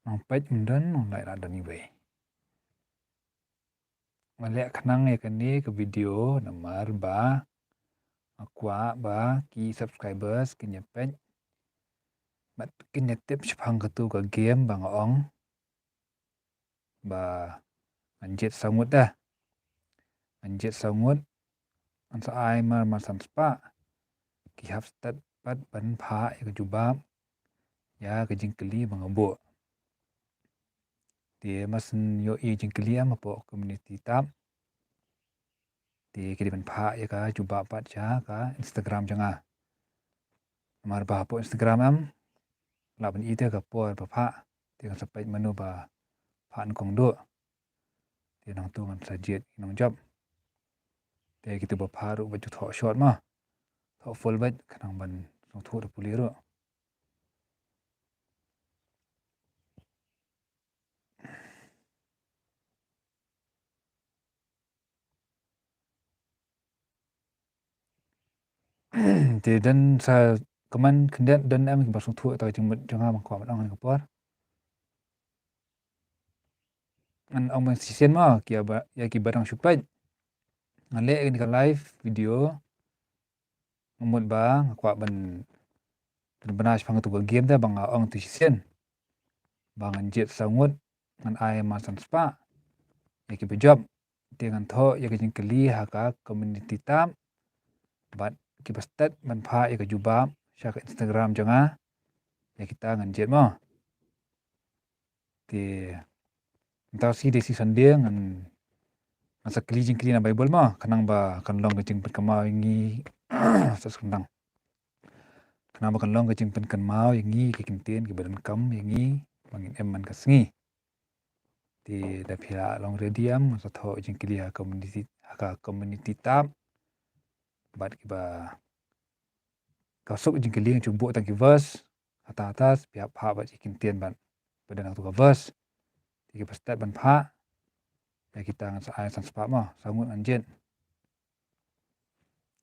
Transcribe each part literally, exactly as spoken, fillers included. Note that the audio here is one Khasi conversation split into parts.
Nang peit ym don, nang lait la don iwei. Nga leh khnang ïa kane ka video namar ba nga kwah ba ki subscribers kin ïa peit bad kin ïa tip shaphang katu ka game ba nga ong ba ngan jied saw ngut da. Ngan jied saw ngut, ngan sa ai mar mar san spah. Ki hap stad pat ban phah ïa ka jubab ïa ka jingkylli ba nga buh. Te ma shu ïohi jingkylli em hapoh community tab, te ki dei ban phah ïa ka jubab pat sha ka Instagram jong nga. Namar ba hapoh Instagram em lah ban ïohi te ka por ba phah, te ngan sa peit mano ba phah nyngkong duh. Te nangtu ngan sa jied nongjop. Te kitu ba phah ruh ba ju thoh short ma, thoh full bad khnang ban sngewthuh da pule ruh. Te don sa comment khyndiat, don em kiba sngewthuh ïa ka jingmut jong nga ba nga kwah ban ong ha kane ka por? Ngan ong ban shisien ma, ki ba, ïa kiba dang shu peit. Nga leh kane ka live video nga mut ba nga kwah ban, ban bna shaphang katu ka game te ba nga ong tu shisien ba ngan jied saw ngut, ngan ai mar san spah ïa kiba jop. Te ngan thoh ïa ka jingkylli ha ka community tab bad kiba stad ban phah ïa ka jubab sha ka Instagram jong nga, ïa kita ngan jied mo. Te mynta shi dei shi Sunday, ngan, ngan sa kylli jingkylli na Bible mo, khnang ba kan long ka jingpynkynmaw ïa ngi. Sa sngewthuh, khnang ba kan long ka jingpynkynmaw ïa ngi ki kyntien kiba donkam ïa ngi ba ngin im man ka sngi. Te da phi la long ready em, ngan sa thoh jingkylli ha community, ha ka community tab. Bad kiba, ka suk jingkylli ngan shu buh tang ki verse, hata hata phi hap phah bad ki kyntien bad ba don ha katu ka verse. Te kiba stad ban phah, ïa kita ngan sa ai san spah mo, saw ngut ngan jied.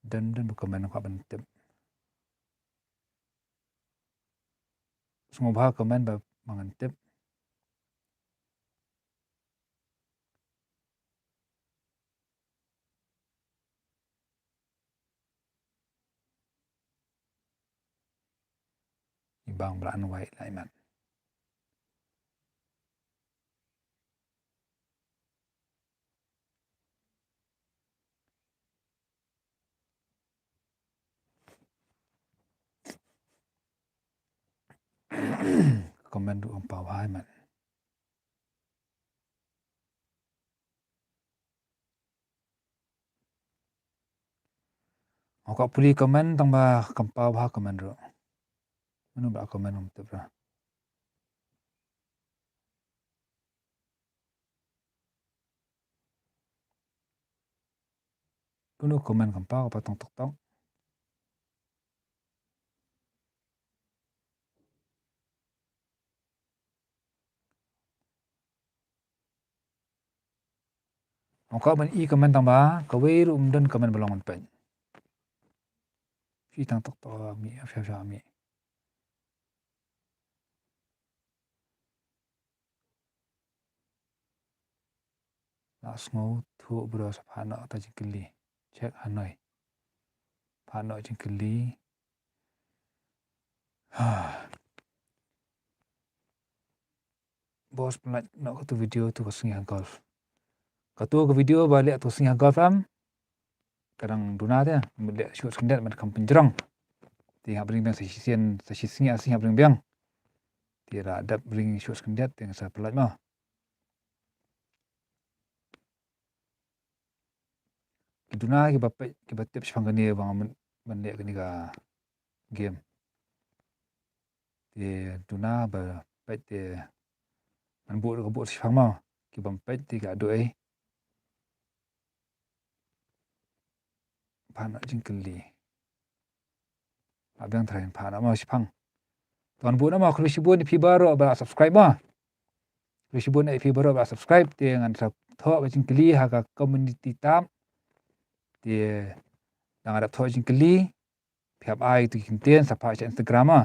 Don, don ba comment kwah ban tip. Sngewbha comment ba ma ngan tip. I bang bla an wai lai man. Comment ruh ym paw bha man. Nga kwah pule comment tang ba kam paw bha comment ruh. Mano ba comment ngam tip ruh. Kano comment kam paw, ka paw tang tok tok. Nga kwah ban i comment tang ba kawei ruh ym don comment ba long ban peit. Phi tang tok tok mi, phi, phi mi. La sngewthuh bro, sa phah noh ta jingkylli. Check hanoi. Phah noh jingkylli. Boss, pynlait noh katu video tu ka sngi ha golf. Katu ka video ba leh tu ka sngi ha golf em. Ka dang duna te, leh shuh skyndiat, man kam pynjrong. Te hap ring biang sa shisien, sa shisngi, ah, sngi hap ring biang. Te la dep ring shuh skyndiat, te nga sa pynlait mo. Ki duna kiba peit, kiba tip shaphang kane ba nga mut ban leh kane ka game. Te duna ba peit te ngan buh, ka buh shaphang mo. Kiba peit te ka duh ei. Phah noh jingkylli. Ba biang tharai phah noh mo shaphang. Te ngan buh noh mo, khublei shibun ïa phi baroh ba la subscribe mo. Khublei shibun ïa phi baroh ba la subscribe, te ngan sa thoh ka jingkylli ha ka community tab. Te da nga dep thoh jingkylli, phi hap ai tu ki kyntien sa phah sha Instagram mo.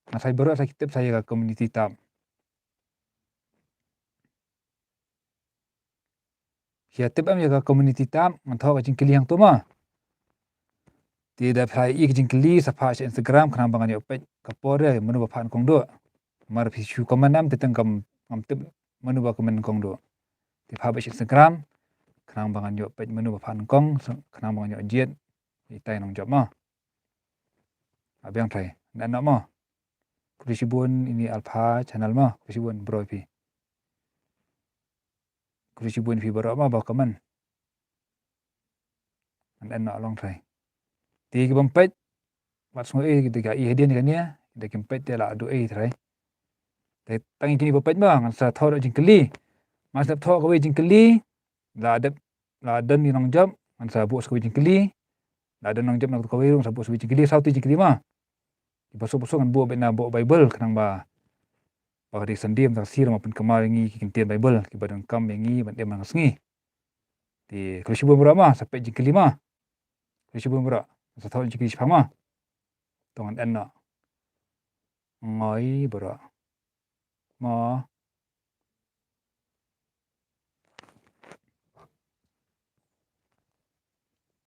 Nga sa baroh sa ki tip sa ïa ka community tab. Phi ïa tip em ïa ka community tab, ngan thoh ka jingkylli hangto mo. Te da phi la ïohi ka jingkylli, sa phah sha Instagram, khnang ba ngan ïoh peit ka por ïa mano ba phah nyngkong duh. Mar phi shu comment em, te tang kam, ngam tip mano ba comment nyngkong duh. Te phah beit sha Instagram, khnang ba ngan ïoh peit mano ba phah nyngkong, sa-, khnang ba ngan ïoh jied, itai nongjop mo. Abiang trai, ngan noh mo. Khublei shibun ine i Alpha Channel mo, khublei shibun bro phi. Khublei shibun phi baroh mo ba comment. Ngan noh long trai. Te ki bym peit, wat sngew ei, ki da ka i hadien kane, da kim peit te la duh ei trai. Te tang kine ba peit mo, ngan sa thoh da jingkylli. Ngan sa thoh kawei jingkylli, la dep, la don ïa nongjop, ngan sa buh sa kawei jingkylli. La don nongjop na kawei ruh, sa buh sa kawei jingkylli, saw tylli jingkylli mo. Ki ba suk ba suk ngan buh beit na buh Bible, khnang ba, ba ka dei Sunday, mynta ka sngi, ma pynkynmaw ïa ngi ki kyntien Bible, ki ba donkam ïa ngi, ban dem man ka sngi. Te, khublei shibun baroh mo, sa peit jingkylli mo. Khublei shibun baroh, sa thoh jingkylli shaphang mo. To ngan noh. Ngoi baroh. Mo.